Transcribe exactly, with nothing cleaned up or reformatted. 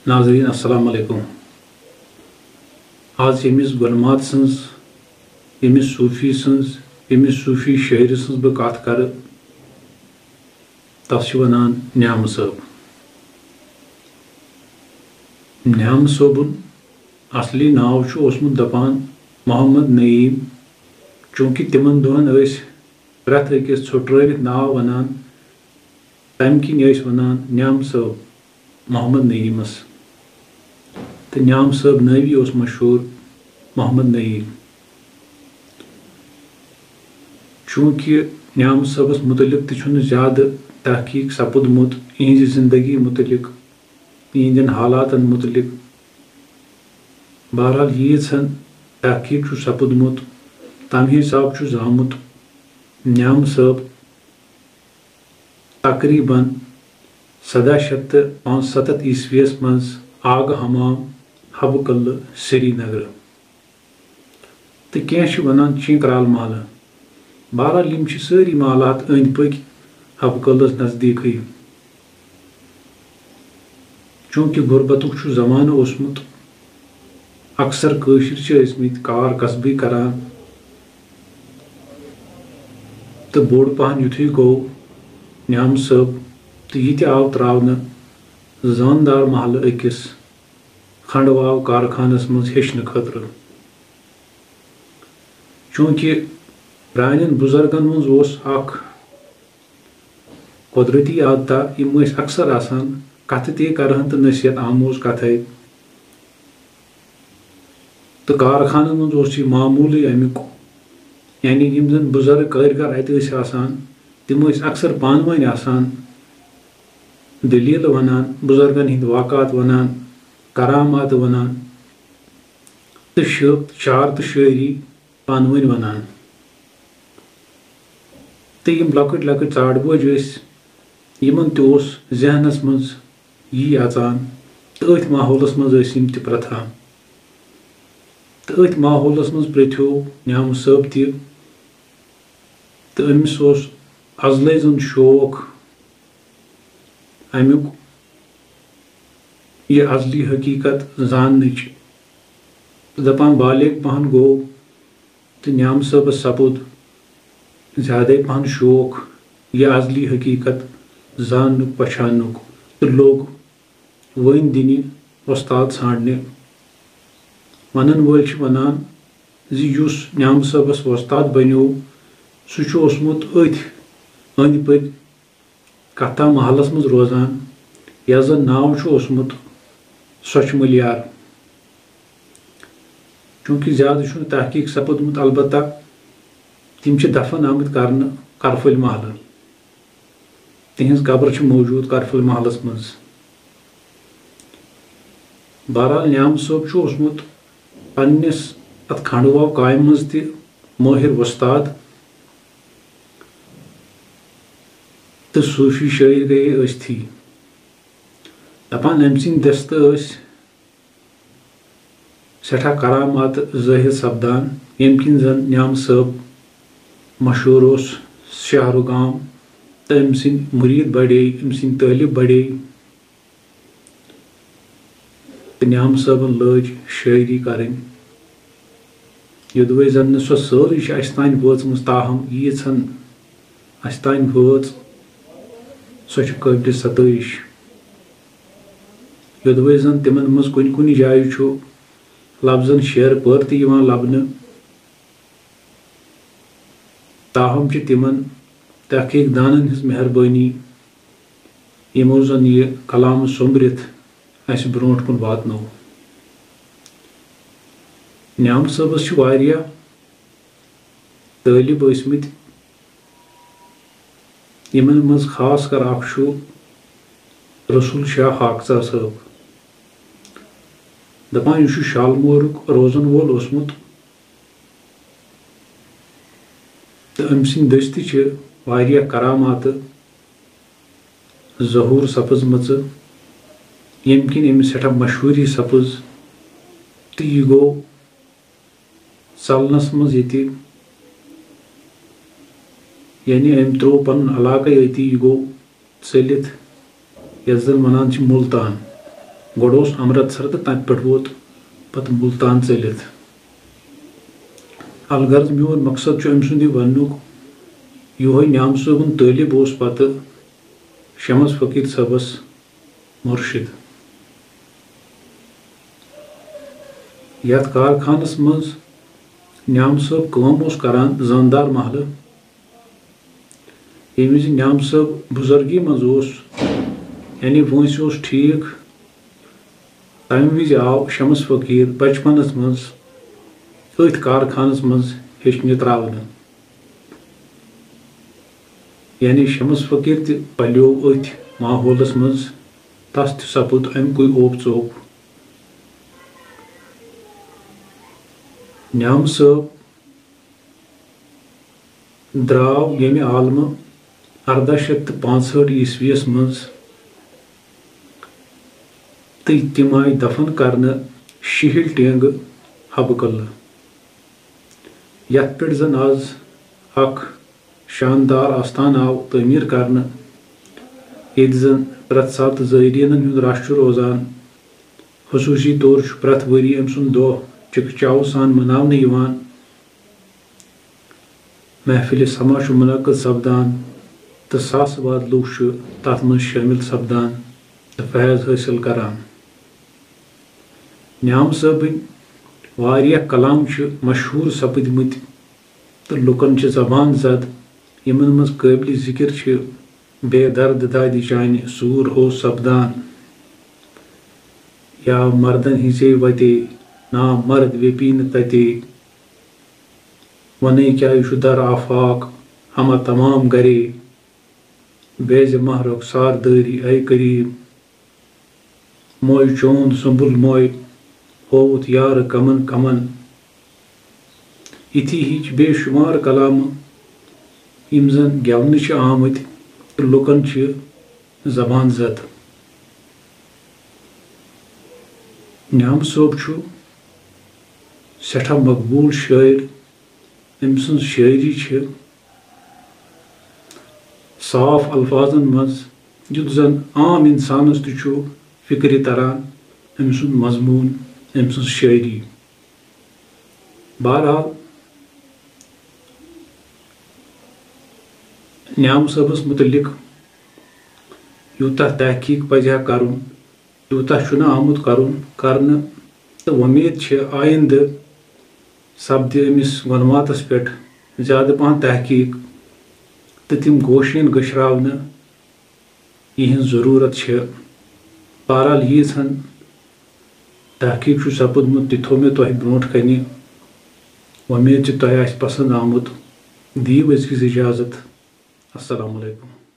ناظرین، السلام علیکم۔ آز ییٚمِس گۄلمات سٕنٛز، ییٚمِس صوٗفی سٕنٛز، ییٚمِس صوٗفی شٲعرٕ سٕنٛز بہٕ کتھ کرٕ، تس چھِ ونان نیامہٕ صٲب۔ نیامہٕ صٲبُن اصلی ناو چھُ اوسمُت دپان محمد نعیم، چوٗنٛکہِ تِمن دۄہن ٲسۍ پرٛٮ۪تھ أکِس ژھۄٹرٲوِتھ ناو ونان، تمہِ کِنۍ ٲسۍ ونان نیامہٕ صٲب محمد نعیمس۔ تہٕ نیامہٕ صٲب نٲوی اوس مشہوٗر محمد نعیم۔ چوٗنٛکہِ نیامہٕ صٲبس مُتعلق تہِ چھُنہٕ زیادٕ تحقیٖق سپُدمُت، یِہنٛزِ زندگی مُتعلق، یِہنٛدٮ۪ن حالاتن مُتعلق۔ بہرحال، ییٖژ ہن تحقیٖق چھُ سپُدمُت، تمہِ حساب چھُ زامُت نیامہٕ صٲب تقریباً سداہ شیٚتھ تہٕ پانٛژھ ستتھ عیسویس منٛز آگہٕ حمام، حبہٕ قلعہٕ، سرینگرٕ۔ تہٕ کینٛہہ چھِ ونان چینکرال محلہٕ۔ بہرحال، یِم چھِ سٲری محلات أنٛدۍ پٔکۍ حبہٕ قلعس نزدیٖکٕے۔ چوٗنٛکہِ غربتُک چھُ زمانہٕ اوسمُت، اکثر کٲشِرۍ چھِ ٲسمٕتۍ کار کسبٕے کران، تہٕ بوٚڑ پہن یُتھُے گوٚو نیامہٕ صٲب، تہٕ یہِ تہِ آو تراونہٕ زٲندار محلہٕ أکِس کھنڈواو کارخانس منٛز ہیٚچھنہٕ خٲطرٕ۔ چوٗنٛکہِ پرٛانٮ۪ن بُزرگن منٛز اوس اکھ قۄدرٔتی عادتہ، یِم ٲسۍ اکثر آسان کتھٕ تے کرہن تہٕ نصیحت آموز کتھے۔ تہٕ کارخانن منٛز اوس یہِ معموٗلٕے امیُک، یعنی یِم زن بُزرگ کٲرۍگر اتہِ ٲسۍ آسان، تِم ٲسۍ اکثر پانہٕ ؤنۍ آسان دٔلیٖلہٕ ونان، بُزرگن ہٕنٛدۍ واقعات ونان، کرامات ونان، تہٕ شعر، شعر تہٕ شٲعری پانہٕ ؤنۍ ونان۔ تہٕ یِم لۄکٕٹۍ لۄکٕٹۍ ژاٹہٕ بوج ٲسۍ، یِمن تہِ اوس ذہنس منٛز یی اژان، تہٕ أتھۍ ماحولس منٛز ٲسۍ یِم تہِ پرٛتھان۔ تہٕ أتھۍ ماحولس منٛز پرٛتھیو نیامہٕ صٲب تہِ، تہٕ أمِس اوس ازلے زن شوق امیُک، یہِ ازلی حقیٖقت زاننٕچ۔ تہٕ دپان بالغ پہن گوٚو، تہٕ نیامہٕ صٲبس سپُد زیادے پہن شوق یہِ ازلی حقیٖقت زاننُک، پہچاننُک، تہٕ لوٚگ وٲنۍ دِنہِ وۄستاد ژھانڈنہِ۔ ونن وٲلۍ چھِ ونان زِ یُس نیامہٕ صٲبس وۄستاد بنیو، سُہ چھُ اوسمُت أتھۍ أنٛدۍ پٔکۍ کتھا محلس منٛز روزان، یتھ زن ناو چھُ اوسمُت سۄچھ مٔلیار۔ چوٗنٛکہِ زیادٕ چھُنہٕ تحقیٖق سپُدمُت، البتہ تِم چھِ دفن آمٕتۍ کرنہٕ کرفٕلۍ محلہٕ۔ تِہنٛز قبر چھِ موجود کرفٕلۍ محلس منٛز۔ بہرحال، نیامہٕ صٲب چھُ اوسمُت پننِس اتھ کھنڈواو کامہِ منٛز تہِ مٲہِر وۄستاد، تہٕ صوٗفی شٲعر گٔیے ٲستھی۔ دپان، أمۍ سٕنٛدۍ دستہٕ ٲسۍ سٮ۪ٹھاہ کرامات ظٲہِر سپدان، ییٚمہِ کِنۍ زن نیامہٕ صٲب مشہوٗر اوس شہرٕ گام، تہٕ أمۍ سٕنٛدۍ مُریٖد بڑے، أمۍ سٕنٛدۍ طٲلب بڑے۔ تہٕ نیامہٕ صٲبن لٲج شٲعری کرٕنۍ۔ یوٚدوَے زن نہٕ سۄ سٲرٕے چھِ اَسہِ تام وٲژمٕژ، تاہم ییٖژ ہن اَسہِ تام وٲژ، سۄ چھِ قٲبلِ ستٲیِش۔ یوٚدوَے زن تِمن منٛز کُنہِ کُنہِ جایہِ چھُ لفظن شعر پٲرۍ تہِ یِوان لبنہٕ، تاہم چھِ تِمن تحقیٖق دانن ہٕنٛز مہربٲنی، یِمو زن یہِ کلام سوٚمبرِتھ اَسہِ برٛونٛٹھ کُن واتنوو۔ نیامہٕ صٲبس چھِ واریاہ طٲلب ٲسمٕتۍ، یِمن منٛز خاص کر اکھ چھُ رسول شاہ ہاکژا صٲب۔ دپان، یہِ چھُ شالمورُک روزن وول اوسمُت، تہٕ أمۍ سٕنٛدۍ دٔسۍ تہِ چھِ واریاہ کراماتہٕ ظہوٗر سپٕزمٕژٕ، ییٚمہِ کِنۍ أمِس سٮ۪ٹھاہ مشہوٗری سپٕز، تہٕ یہِ گوٚو ژلنس منٛز ییٚتہِ، یعنی أمۍ ترٛوو پنُن علاقے أتی، یہِ گوٚو ژٔلِتھ، یَتھ زَن وَنان چھِ مُلتان۔ گۄڈٕ اوس امرتسر تہٕ تتہِ پٮ۪ٹھ ووت پتہٕ ملتان ژٔلِتھ۔ الغرض، میون مقصد چھُ أمۍ سُنٛد یہِ وننُک، یِہوٚے نعام صٲبُن طٲلب اوس پتہٕ شمس فقیٖر صٲبس مرشد۔ یتھ کارخانس منٛز نعام صٲب کٲم اوس کران زٲندار محلہٕ، ییٚمہِ وِزِ نعام صٲب بُزرگی منٛز اوس، یعنی وٲنٛسہِ اوس ٹھیٖک، تَمہِ وِزِ آو شمس فقیٖر بچپنس منٛز أتھۍ کارخانس منٛز ہیٚچھنہِ ترٛاونہٕ۔ یعنی شمس فقیٖر تہِ پلیو أتھۍ ماحولس منٛز، تس تہِ سپُد اَمہِ کُے اوپ ژوپ۔ نعام صٲب درٛاو ییٚمہِ عالمہٕ ارداہ شیٚتھ تہٕ پانٛژہٲٹھ عیسویَس منٛز، تہٕ تِم آیہِ دفن کرنہٕ شِہِل ٹینگہٕ حبہٕ قلعہٕ، یتھ پٮ۪ٹھ زن از اکھ شاندار آستانہٕ آو تعمیٖر کرنہٕ، ییٚتہِ زن پرٛٮ۪تھ ساتہٕ زائرینن ہُنٛد رش چھُ روزان۔ خصوٗصی طور چھُ پرٛٮ۪تھ ؤری أمۍ سُنٛد دۄہ چکہٕ چاوٕ سان مناونہٕ یِوان۔ محفلِ سما چھُ منعقد سپدان تہٕ ساسہٕ واد لوٗکھ چھِ تَتھ منٛز شٲمِل سپدان تہٕ فیض حٲصِل کران۔ نعام صٲبٕنۍ واریاہ کلام چھِ مشہوٗر سپٕدمٕتۍ تہٕ لُکن چھِ زبان زد، یِمن منٛز قٲبلِ ذِکِر چھِ بے درد دادِ چانہِ سوٗر ہو سپدان، یا مردن ہِنٛزے وتے نامرد ویپی نہٕ تتے، ونے کیا یہِ چھُ در آفاق ہما تمام گرے، بیزِ ماہ رخسار دٲری اے کریم، موے چون سنبل موے ہووُتھ یارٕ کمن کمن۔ یِتھی ہِچ بے شمار کلامہٕ یِم زن گٮ۪ونہٕ چھِ آمٕتۍ تہٕ لُکن چھِ زبان زد۔ نعام صٲب چھُ سٮ۪ٹھاہ مقبوٗل شٲعر۔ أمۍ سٕنٛز شٲعری چھِ صاف الفاظن منٛز، یُتھ زن عام انسانس تہِ چھُ فکرِ تران أمۍ سُنٛد مضموٗن، أمۍ سٕنٛز شٲعری۔ بہرحال، نعام صٲبس متعلق یوٗتاہ تحقیق پزِ ہا کرُن، تیوٗتاہ چھُنہٕ آمُت کرُن، کرنہٕ، تہٕ وۄمید چھِ آیندٕ سپدِ أمِس وۄنواتس پٮ۪ٹھ زیادٕ پہن تحقیق تہٕ تِم گوشین گٔشراونہٕ یِہٕنٛز ضروٗرت چھِ۔ بہرحال، ییٖژ ہن تحقیق چھُ سپُدمُت، تہِ تھوٚو مےٚ تۄہہِ برونٛٹھ کنہِ۔ وۄمید چھِ تۄہہِ آسہِ پسند آمُت۔ دِیِو أزکِس اجازت۔ السلام علیکم۔